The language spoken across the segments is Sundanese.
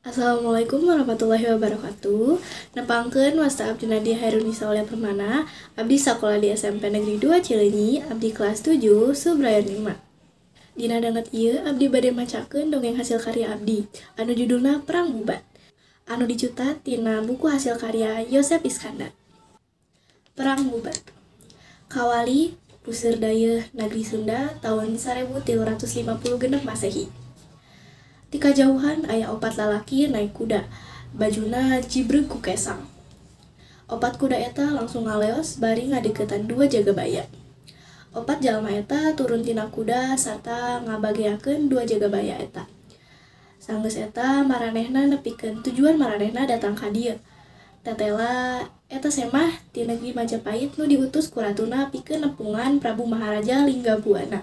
Assalamualaikum warahmatullahi wabarakatuh. Nepangkeun wasta abdi Nadia Hairunisa Aulia Permana, abdi sakola di SMP Negeri 2 Cileunyi, abdi kelas 7 Subrayon 5. Dina danget ieu abdi bade macakeun dongeng hasil karya abdi anu judulna Perang Bubat. Anu dicutat tina buku hasil karya Yosep Iskandar. Perang Bubat. Kawali Puseur Dayeuh Nagri Sunda tahun 1356 Masehi. Ti kajauhan aya opat lalaki naik kuda, bajuna jibreug ku kesang. Opat kuda eta langsung ngaleos bari ngadeukeutan dua jagabaya. Opat jalma eta turun tina kuda sarta ngabageakeun dua jagabaya eta. Sanggeus eta maranehna nepikeun tujuan maranehna datang ka dieu. Tetela eta semah ti negeri Majapahit nu diutus ku ratuna pikeun nepungan Prabu Maharaja Linggabuana.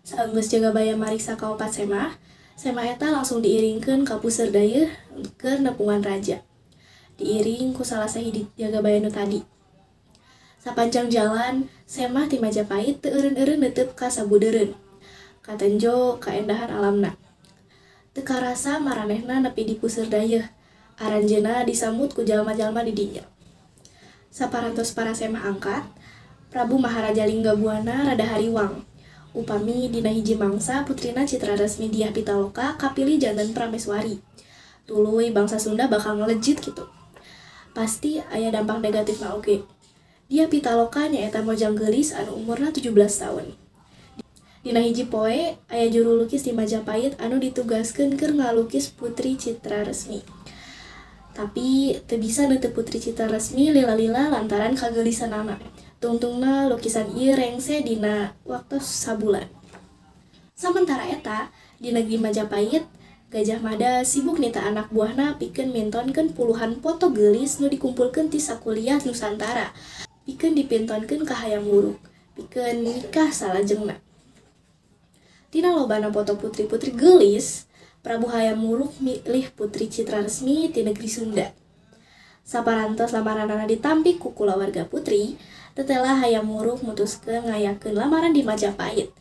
Saenggeus jagabaya mariksa ka opat semah, semah eta langsung diiringkeun ka Puseur Dayeuh keur nepungan raja. Diiring ku salah sahiji jagabaya nu tadi. Sapanjang jalan, semah ti Majapahit teu eureun-eureun neuteup ka sabudeureun. Katenjo kaendahan alamna. Teu karasa maranehna nepi di Puseur Dayeuh. Aranjeunna disambut ku jalma-jalma di dinya. Saparantos para semah angkat, Prabu Maharaja Linggabuana rada hariwang. Upami dina hiji mangsa putrina Citra Resmi Dyah Pitaloka kapilih janten Prameswari. Tuluy bangsa Sunda bakal ngelejit gitu. Pasti aya dampak negatifna oge. Dyah Pitaloka nyaeta mojang geulis anu umurna 17 tahun. Dina hiji poe aya juru lukis di Majapahit anu ditugaskeun keur ngalukis Putri Citra Resmi. Tapi teu bisa neuteub Putri Citra Resmi lila-lila lantaran kageulisanana. Tungtungna lukisan ieu rengse dina waktu sabulan. Samentara eta, di negeri Majapahit, Gajah Mada sibuk nita anak buahna pikeun mintonkeun puluhan foto geulis nu dikumpulkeun ti sakuliah Nusantara, pikeun dipintonkeun ka Hayam Wuruk, pikeun nikah salajengna. Tina lobana foto putri-putri geulis, Prabu Hayam Wuruk milih Putri Citra Resmi ti negeri Sunda. Saparantos lamaranana ditampi ku kulawarga putri, tetela Hayam Wuruk mutuskeun ngayakeun lamaran di Majapahit.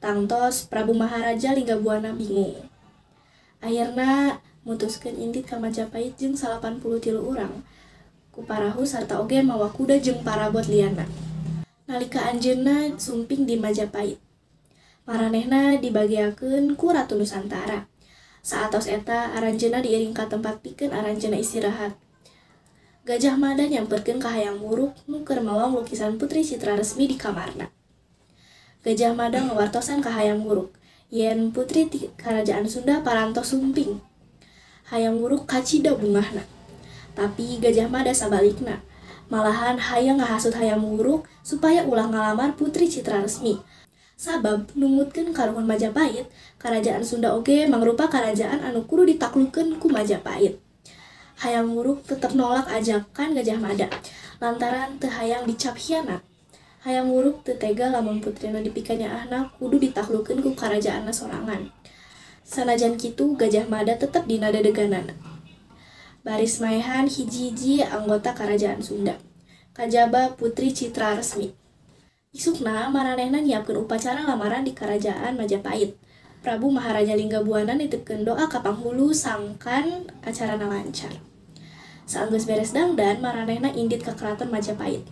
Tangtos Prabu Maharaja Linggabuana bingung. Akhirna mutuskeun indit ka Majapahit jeung 83 urang ku parahu sarta oge mawa kuda jeung parabot liana. Nalika anjeunna sumping di Majapahit, maranehna dibageakeun ku Ratu Nusantara. Saatos eta aranjeunna diiring ka tempat pikeun aranjeunna istirahat. Gajah Mada nyamperkeun ka Hayam Wuruk nu keur melong lukisan Putri Citra Resmi di kamarna. Gajah Mada ngawartosan ka Hayam Wuruk yen putri ti Karajaan Sunda parantos sumping. Hayam Wuruk kacida bungahna. Tapi Gajah Mada sabalikna, malahan hayang ngahasut Hayam Wuruk supaya ulah ngalamar Putri Citra Resmi. Sabab numutkeun karuhun Majapahit, Karajaan Sunda oge mangrupa karajaan anu kudu ditaklukeun ku Majapahit. Hayam Wuruk tetep nolak ajakan Gajah Mada, lantaran teu hayang dicap hianat. Hayam Wuruk teu tega lamun putrina dipikanyaahna kudu ditaklukeun ku karajaanna sorangan. Sanajan kitu Gajah Mada tetep dina dedeganana. Baris maehan hiji-hiji anggota Karajaan Sunda, kajaba Putri Citra Resmi. Isukna maranehna nyiapkeun upacara lamaran di Karajaan Majapahit. Prabu Maharaja Linggabuana nitipkeun doa ka panghulu sangkan acarana lancar. Saenggeus beres dangdan, maranehna indit ka Keraton Majapahit.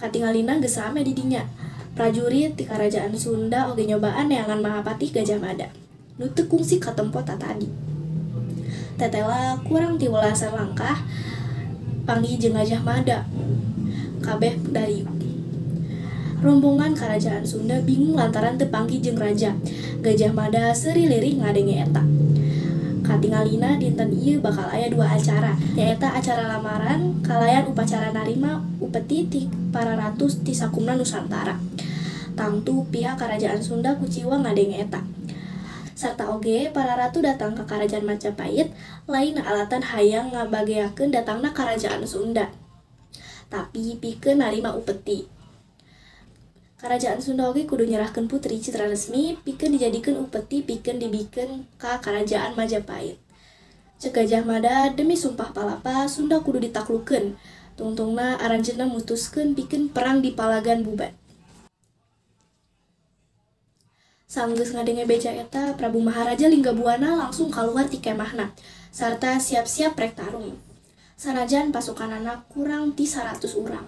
Katingalina geus rame di dinya. Prajurit ti Karajaan Sunda oge nyobaan neangan Mahapatih Gajah Mada nu teu kungsi katempo tatadi. Tetela kurang ti welasan langkah panggih jeung Gajah Mada. Kabeh dariuk. Rombongan Karajaan Sunda bingung lantaran teu panggih jeung raja. Gajah Mada seuri lirih ngadenge eta. Katingalina dinten ieu bakal aya dua acara, nyaeta acara lamaran kalayan upacara narima upeti ti para ratus ti sakumna Nusantara. Tangtu pihak Karajaan Sunda kuciwa ngadenge eta. Sarta oge para ratu datang ka Karajaan Majapahit lain alatan hayang ngabageakeun datangna Karajaan Sunda, tapi pikeun narima upeti. Karajaan Sunda oge kudu nyerahkeun Putri Citra Resmi pikeun dijadikeun upeti pikeun dibikeun ka Karajaan Majapahit. Ceuk Gajah Mada demi sumpah palapa Sunda kudu ditaklukeun. Tungtungna aranjeunna mutuskeun pikeun perang di Palagan Bubat. Sanggeus ngadenge beja eta, Prabu Maharaja Linggabuana langsung kaluar ti kemahna sarta siap-siap rek tarung. Sanajan pasukanana kurang ti 100 urang.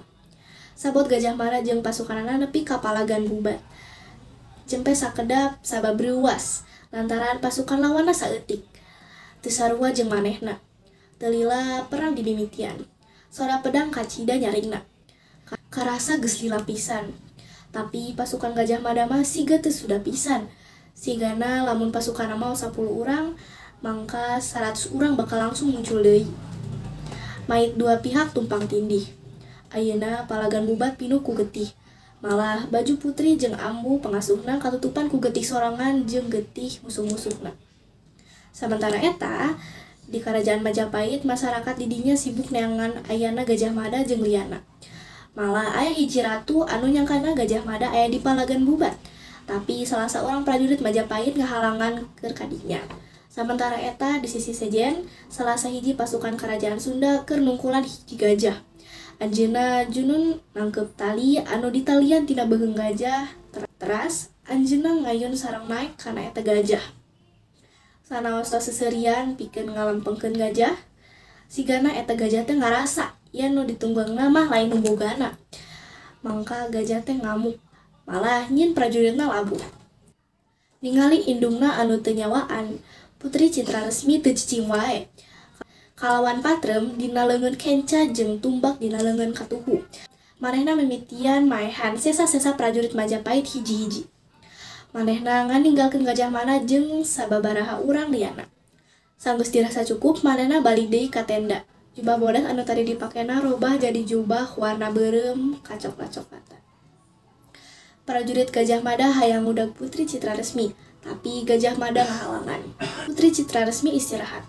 Sabot Gajah Mada jeung pasukanana nepi ka Palagan Bubat. Jempe sakedap sabab reuwas lantaran pasukan lawanna saeutik. Teu sarua jeung manehna. Teu lila perang dimimitian. Sora pedang kacida nyaringna. Karasa geus lila pisan. Tapi pasukan Gajah Mada mah siga teu sudah pisan. Sigana lamun pasukanna mah 10 urang, mangka 100 urang bakal langsung muncul deui. Mait dua pihak tumpang tindih. Ayeuna Palagan Bubat pinuh ku getih. Malah baju putri jeung ambu pengasuhna katutupan ku getih sorangan jeung getih musuh-musuhna. Samentara eta, di Karajaan Majapahit masyarakat didinya sibuk neangan ayana Gajah Mada jeung liyana. Malah aya hiji ratu anu nyangkana Gajah Mada aya di Palagan Bubat. Tapi salah seorang prajurit Majapahit ngahalangan keur kadinya. Samentara eta di sisi sejen, salah sahiji pasukan Kerajaan Sunda keur nungkulan hiji gajah. Anjeunna junun nangkep tali anu ditalian tina beuheung gajah. Teras anjeunna ngayun sareng naek kana eta gajah. Sanaos tos seserian pikeun ngalempengkeun gajah, sigana eta gajah teh ngarasa yen nu ditunggangna mah lain nu bogana. Mangka gajah teh ngamuk, malah nyin prajuritna labuh. Ningali indungna anu teu nyawaan, Putri Citra Resmi teu cicing wae. Kalawan patrem dina leungeun kenca jeung tumbak dina leungeun katuhu. Manehna mimitian maehan sesa-sesa prajurit Majapahit hiji-hiji. Manehna nganinggalkeun Gajah Mada jeung sababaraha urang liyana. Sanggeus dirasa cukup, manehna balik deui ka tenda. Jubah bodas anu tadi dipakena robah jadi jubah warna beureum kacoklat-coklatan. Prajurit Gajah Mada hayang ngudag Putri Citra Resmi, tapi Gajah Mada ngahalangan. Putri Citra Resmi istirahat.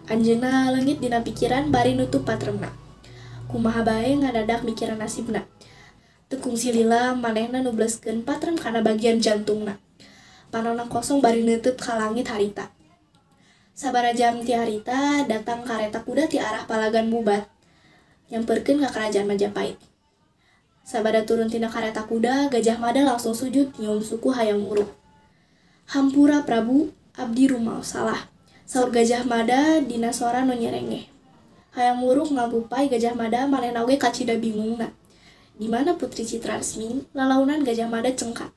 Anjeunna leungit dina pikiran bari nutup patremna. Kumaha bae ngadadak mikiran nasibna. Teu kungsi lila manehna nubleskeun patrem kana bagian jantungna. Panonna kosong bari neuteub ka langit harita. Sabara jam ti harita datang kareta kuda ti arah Palagan Bubat, nyamperkeun ka Kerajaan Majapahit. Sabada turun tina kareta kuda, Gajah Mada langsung sujud nyium suku Hayam Wuruk. Hampura Prabu, abdi rumaos salah. Saur Gajah Mada dina sora nu nyerengeh. Hayam Wuruk ngagupai Gajah Mada manehna oge kacida bingungna. Di mana Putri Citra Resmi, lalaunan Gajah Mada cengkat.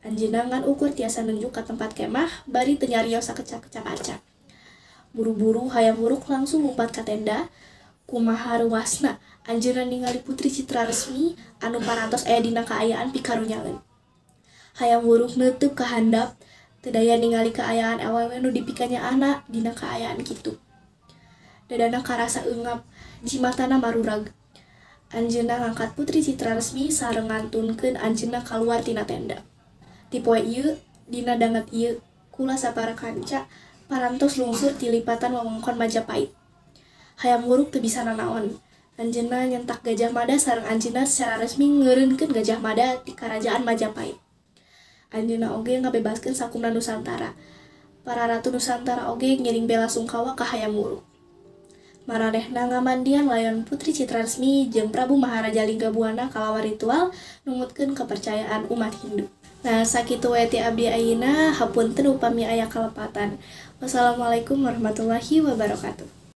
Anjeunna ngan ukur tiasa nunjuk ka tempat kemah bari teu nyarios sakecap-kecap acan. Buru-buru Hayam Wuruk langsung lumpat ka tenda. Kumaha ruasna anjeunna ningali Putri Citra Resmi anu parantos aya dina kaayaan pikarunyaeun. Hayam Wuruk neuteub ka handap, teu daya ningali kaayaan awewe nu dipikanyaahna dina kaayaan kitu. Dadana karasa eungap, jimatana marurag. Anjeunna ngangkat Putri Citra Resmi sareng ngantunkeun anjeunna kaluar tina tenda. Ti poe ieu, dina danget ieu, kula sapara kanca parantos lungsur ti lipatan wewengkon Majapahit. Hayam Wuruk teu bisa nanaon. Anjeunna nyentak Gajah Mada sareng anjeunna secara resmi ngeureunkeun Gajah Mada ti Karajaan Majapahit. Anjeunna oge ngabebaskeun sakumna Nusantara. Para ratu Nusantara oge ngiring bela sungkawa ka Hayam Wuruk. Maranehna ngamandian layon Putri Citra Resmi jeung Prabu Maharaja Linggabuana kalawan ritual numutkeun kepercayaan umat Hindu. Nah, sakitu we ti abdi ayeuna, hapunten upami aya kalepatan. Wassalamualaikum warahmatullahi wabarakatuh.